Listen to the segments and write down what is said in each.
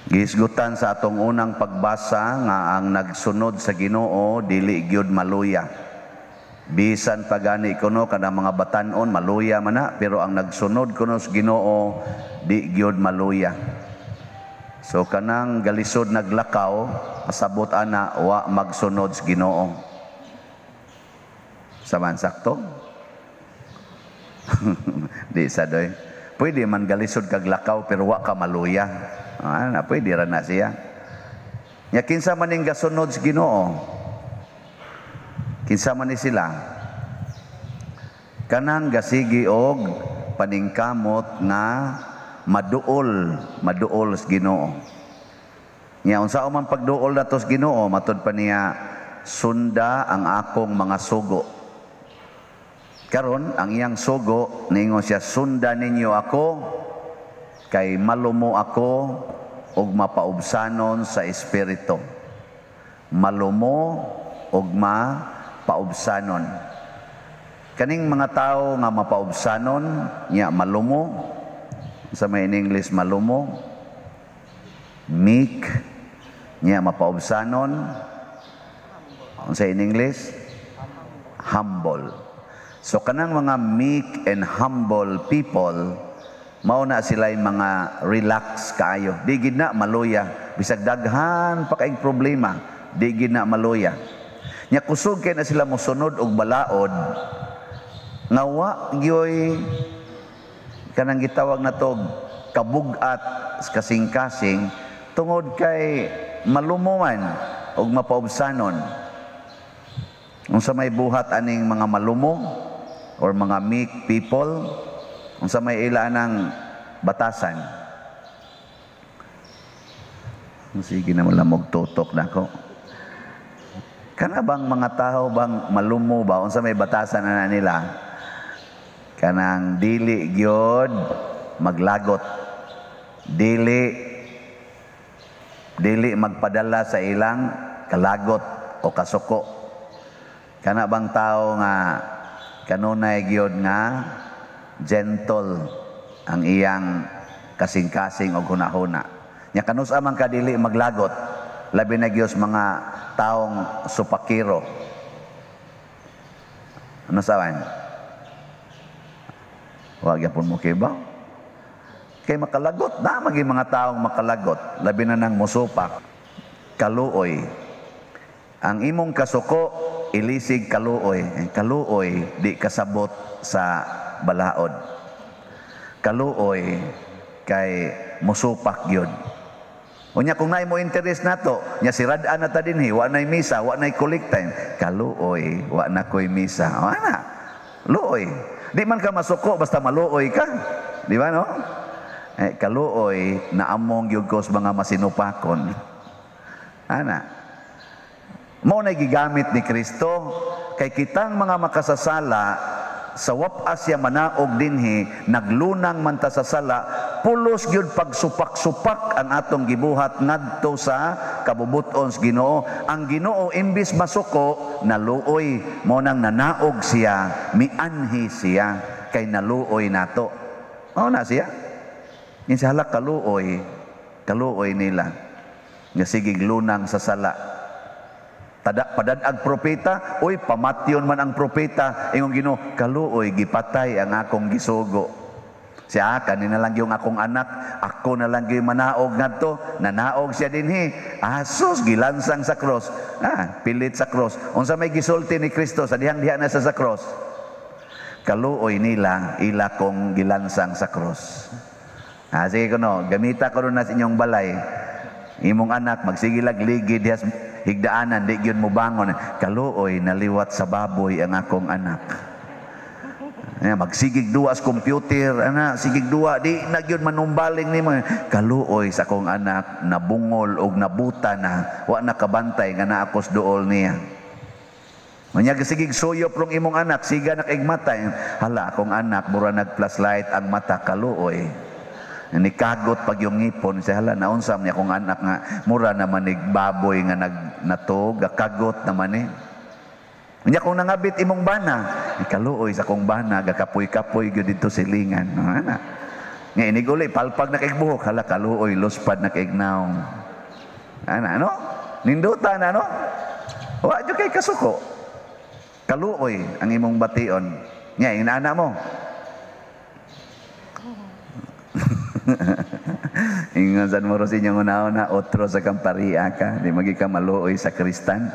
Gihisgutan sa atong unang pagbasa nga ang nagsunod sa Ginoo dili gyud maluya. Bisan pa gani kuno kanang mga batan-on maluya man na, pero ang nagsunod kuno sa Ginoo di gyud maluya. So kanang galisod naglakaw, pasabot ana wa magsunod sa Ginoo. Saman sakto? Di sa doy. Pwede man galisod kag lakaw pero wa ka maluya. Ah, na pwede ra na siya. Nya kinsa man ning gasunod sa Ginoo? Kinsa man ni sila? Kanang gasigi og paningkamot nga maduol, maduol sa Ginoo. Nya unsa man pagduol nato sa Ginoo, matud pa niya, "Sunda ang akong mga sugo." Karon ang iyang sugo, ningon siya, "Sunda ninyo ako kay malumo ako ug mapaubsanon sa espiritu." Malumo ug mapaubsanon. Kaning mga tao nga mapaubsanon, nya malumo, sa may in English malumo, meek, nya mapaubsanon, unsa in English? Humble. So kanang mga meek and humble people, mao na sila yung mga relax kaayo. Di gid na maluya. Bisag daghan pa kaayong problema, di gid na maluya. Nya kusog kay na sila mosunod og balaod nga wa gyoy kanang gitawag na tog kabugat kasing-kasing tungod kay malumo man og mapaubsanon. Unsa may buhat aning mga malumo or mga meek people? Unsa may ila ng batasan? Sige na malamog tutok na ko. Kana bang mga tao bang malumo ba? Unsa may batasan na nila? Kanang dili gyud maglagot. Dili dili magpadala sa ilang kalagot o kasuko. Kana bang tao nga kanunay gyud nga gentle ang iyang kasing-kasing o hunahuna. Nya kanus-a man ka dili maglagot, labi na gyud mga taong supakiro? Ano sawan? Wa gyapon mo kibaw. Kay makalagot, na maging mga taong makalagot, labi na nang musupak, kaluoy. Ang imong kasuko, ilisig kaluoy. Eh, kaluoy, di kasabot sa balaod. Kaluoy, kay musupak yun. Unya kung naay mo interest nato, nya sirad-an na ta dinhi, wa nay misa, wa nay collect time. Kaluoy, wa na koy misa. Wa na. Luoy. Di man ka masuko basta maluoy ka. Di ba no? Eh, kaluoy na among gyud ko sa mga masinupakon. Ana. Mao na gigamit ni Kristo kay kitang mga makasasala sa wapas siya manaog dinhi, naglunang man ta sa sala, pulos gyud pagsupak-supak ang atong gibuhat ngadto sa kabubuton sa Ginoo. Ang Ginoo imbis masuko, naluoy. Mo nang nanaog siya, mianhi siya kay naluoy nato. Mao na siya. Insa halak kaluoy, kaluoy nila nga sigig lunang sa sala. Tada padad-ag propeta, uy, pamatyon man ang propeta, ingon Ginoo, "Kaluoy gipatay ang akong gisugo." Siya, kanina lang yung akong anak, ako na lang yung manaog ngadto, nanaog siya dinhi. Asos, gilansang sa cross. Ah, pilit sa cross. Unsa may gisulti ni Kristo sa dihang diha na sa cross? "Kaluoy nila, ila kong gilansang sa cross." Ah, sige kuno, gamita ko na sa inyong balay. Imong anak magsigilag ligid diha sa higdaanan, di gyud mo bangon. "Kaluoy, naliwat sa baboy ang akong anak." Ana, magsigig duwa sa computer, ana, sigig duwa, di na gyud manumbaling nimo. "Kaluoy sa akong anak, nabungol og nabuta na, wa na kabantay nga naa ko sa duol niya." Unya sigig suyop rong imong anak, siga na kay mata. "Hala, akong anak, mura nag-flashlight ang mata, kaluoy." Nikagot pag yung ngipon, siya, "Hala, naunsa niya akong anak nga mura naman nig baboy nga nag natog, kagot naman eh." Unya kung nangabit imong bana, "Kaluoy sa akong bana, gakapoy-kapoy gyud dito silingan." Ana. Nga iniguli palpag na kay buhok, hala, kaluoy, luspad na kay nawong. Ana, ano? Ninduta na, no? Wa jud kay kasuko. Kaluoy ang imong bation. Nya inana mo. Ingon san mo sa inyong una-una, otro sa kang pariya ka, di magi ka maluoy sa kristan.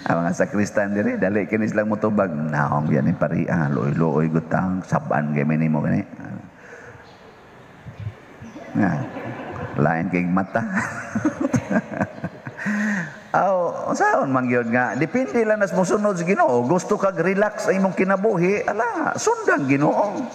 Ang mga sakristan diri, dali kini silang mutubag, naong yan yung pariya, luoy-luoy gutang, saban kay mo kani. Nga, lain kay mata. Aw, saon man gyud nga, depende lang nas mosunod sa Ginoo. Gusto kag relax sa imong kinabuhi, ala, sundan Ginoo.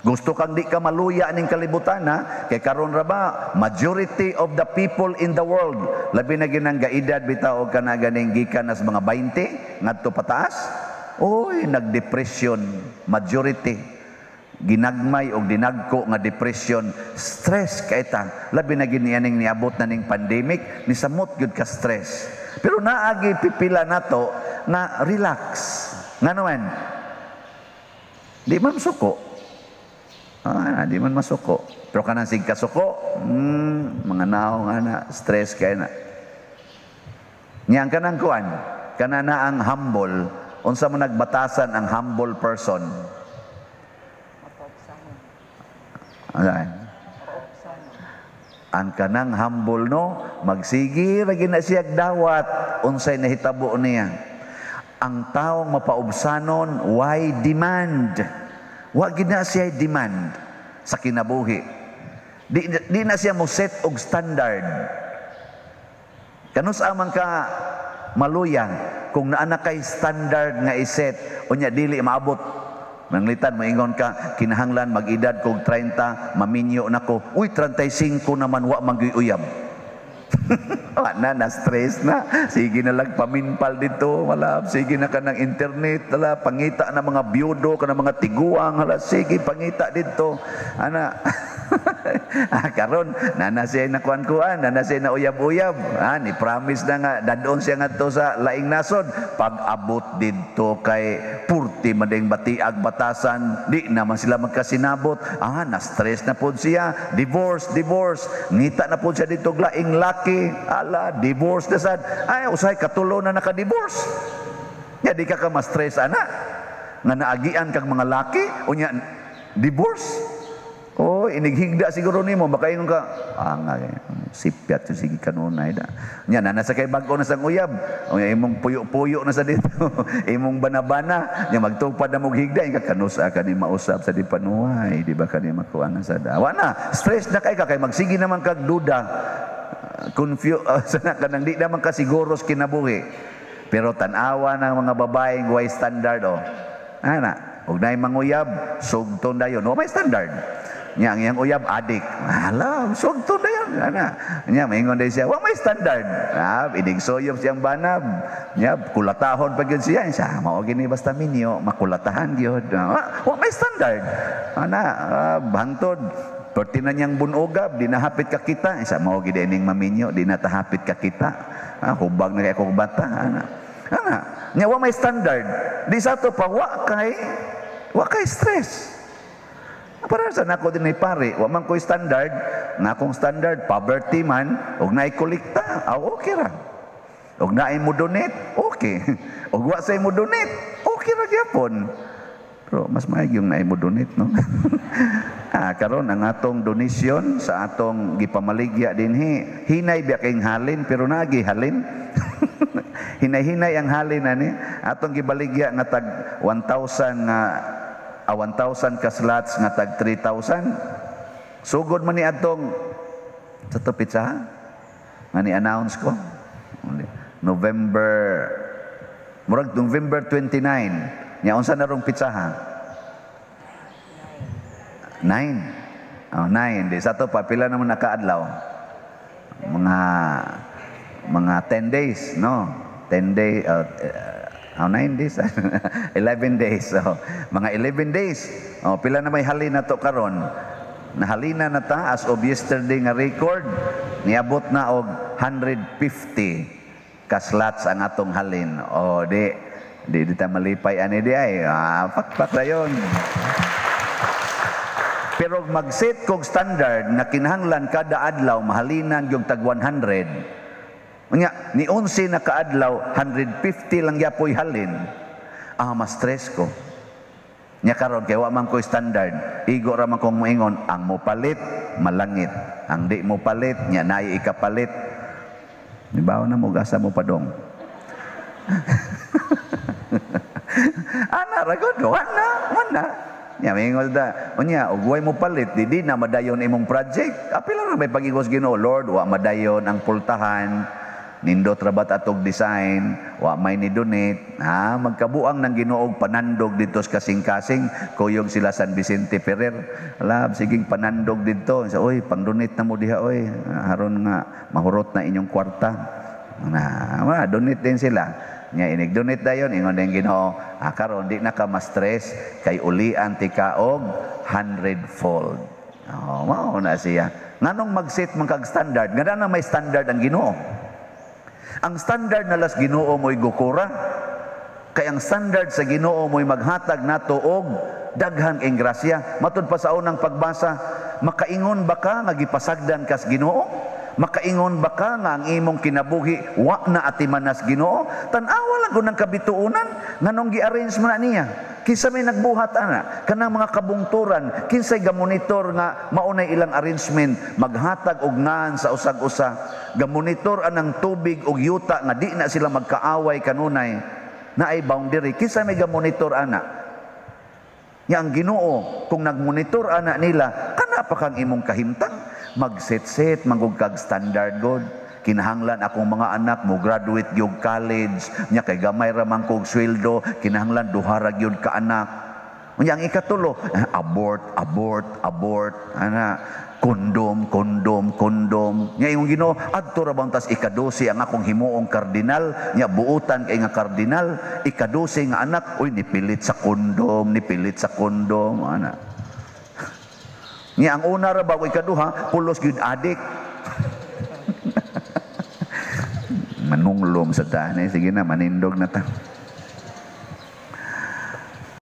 Gusto kang di ka maluya ning kalibutan, ha? Kay karon ra ba majority of the people in the world, labi na ginang gaedad bitaw og kana ganing gikan nas mga 20 ngadto pataas, oy, nagdepression majority, ginagmay og dinagko nga depression, stress kay ta, labi na gini aning niabot na ning pandemic, nisamot gyud ka stress. Pero naagi pipila nato nga relax, ngano man di man suko. Ah, di man masuko. Pero kanang sig kasuko, mga naong ana, stress kay na. Niyang kanang kuan, kana na ang humble, unsa mo nagbatasan ang humble person? Ano? Ang kanang humble, no, magsigi ra gina siya dawat unsay nahitabo niya. Ang taong mapaubsanon, why demand? Wa gid na siya demand sa kinabuhi. Di na siya mo set og standard. Kanus amang ka maluya kung naa na kay standard nga iset unya dili maabot. Manglitan moingon ka, kinahanglan mag-edad kog 30, maminyo nako. Uy, 35 naman wa man gyud uyab. Wa na, na-stress na. Sige na lang paminpal dito, wala. Sige na ka ng internet, wala. Pangita na mga biyudo, ka ng mga tiguang, wala. Sige, pangita dito. Ana, ah, karon nana siya nakuan-kuan, nana siya na uyab-uyab. Ah, ni promise na nga, dadon siya ngadto sa laing nasod. Pag-abot didto kay purti mading batiag batasan, di naman sila magkasinabot. Ah, na-stress na pod siya. Divorce, divorce. Ngita na pod siya dito laing laki. Ala, divorce na sad. Ay, usahay katulo na naka-divorce. Nya di ka ka ma-stress ana. Nga naagian kag mga laki, unya divorce. Oh, inighigda siguro nimo baka ingon ka, ah nga sipyat yung sige kanunay da. Nya na nasa kay bag-o na sang uyab. Unya imong puyo-puyo na sa dito. Imong banabana, nya magtupad na mog higda inga kanusa ka ni mausab sa di panuay, di ba kani makuha na sa da. Wa na, stress na kay ka kay magsige naman kag duda. Confuse sana kanang di naman ka siguro sa kinabuhi. Pero tan-awa ng mga babaeng way standard, oh. Ana, og naay manguyab, sugton dayon. Wa may standard. Nya ang iyang uyab adik. Hala, sugton dayon. Ana. Nya maingon day siya, wa may standard. Ah, inig soyop siyang banab. Nya kulatahon pa gyud siya. Siya mao gini basta minyo, makulatahan gyud. Wa may standard. Ana, bantod. Perti na niyang bunugab, di nahapit ka kita. Isa mao gid ining maminyo, di na tahapit ka kita. Ah, hubag na kay akong bata. Ana. Ana, nya wa may standard. Di sa ato pa wa kay stress. Para sa nako din ni pare, wa man ko'y standard, nga akong standard poverty man og naay kolekta, aw okay ra. Og naay mo donate, okay. Og wa say mo donate, okay ra gyapon. Pero mas maayog yung naay mo donate, no? Ah, karon ang atong donation sa atong gipamaligya dinhi, hinay biya kayong halin pero naagi halin. Hinay-hinay ang halin ani atong gibaligya nga tag 1,000 nga 1,000 ka slots nga tag 3,000. Sugod man ni atong sa to pizza nga ni announce ko November, murag November 29. Nya unsa na rong pizza ha? 9. Oh, 9. Di sa to pa pila naman nakaadlaw? Mga 10 days, no? 10 days, 9 days, 11 days. So, mga 11 days. Oh, pila na may halin na to karon? Nahalina na ta as of yesterday nga record, niabot na og 150 ka slots ang atong halin. Oh, di ta malipay ani di ay. Ah, pakpak na yun. Pero mag-set kog standard nga kinahanglan kada adlaw mahalinan yung tag 100. Unya, ni 11 na kaadlaw, 150 lang yapoy halin. Ah, mas stress ko. Nya karon kay wa man ko standard, igo ra man kong moingon, ang mopalit malangit, ang di mo palit nya naay ikapalit. Nibaw na mo gasa mo padong. Ana ra gud, ana, ana. Nya mingon da, unya og way mo palit, di na madayon imong project. Apila ra may pag-igos Ginoo, Lord, wa madayon ang pultahan. Nindot ra bat atog design, wa may ni donate. Ha, magkabuang ng Ginoo og panandog dito sa kasing-kasing, kuyog sila San Vicente Ferrer. Alab, siging panandog dito. Sa oy, pang-donate na mo diha oy. Haron nga mahurot na inyong kwarta. Na, ma, donate din sila. Nya inig donate dayon ingon din Ginoo, ah, karon di na ka ma-stress kay ulian ti ka og 100-fold. Oh, mao na siya. Nganong mag-set man kag standard? Nga na may standard ang Ginoo. Ang standard na las Ginoo mo'y gukura. Kay ang standard sa Ginoo mo'y maghatag nato og daghan ing grasya. Matud pa sa unang pagbasa, makaingon ba ka nga gipasagdan kas Ginoo? Makaingon ba ka nga ang imong kinabuhi wa na atimanas Ginoo? Tan-awa lang kung ng kabituonan nganong gi-arrange mo na niya. Kinsa may nagbuhat ana? Kanang mga kabungturan, kinsay gamonitor nga maunay ilang arrangement maghatag og ngan sa usag-usa. Gamonitor anang tubig og yuta nga di na sila magkaaway kanunay. Naay boundary, kinsa may gamonitor ana? Nya ang Ginoo kung nagmonitor ana nila, kana pa kang imong kahimtang? Magset-set manggug kag standard god. Kinahanglan akong mga anak mo graduate gyud college, nya kay gamay ra man kog sweldo, kinahanglan duha ra gyud ka anak. Unya ang ikatulo, abort, abort, abort, ana, kondom, kondom, kondom. Nya imong Ginoo, adto ra bang tas ikadose ang akong himuong kardinal, nya buutan kay nga kardinal, ikadose nga anak, uy nipilit sa kondom, nipilit sa kondom, ana. Nya ang una ra ba o ikaduha, pulos gyud adik. Manunglom sa tahan eh. Sige na, manindog na ta.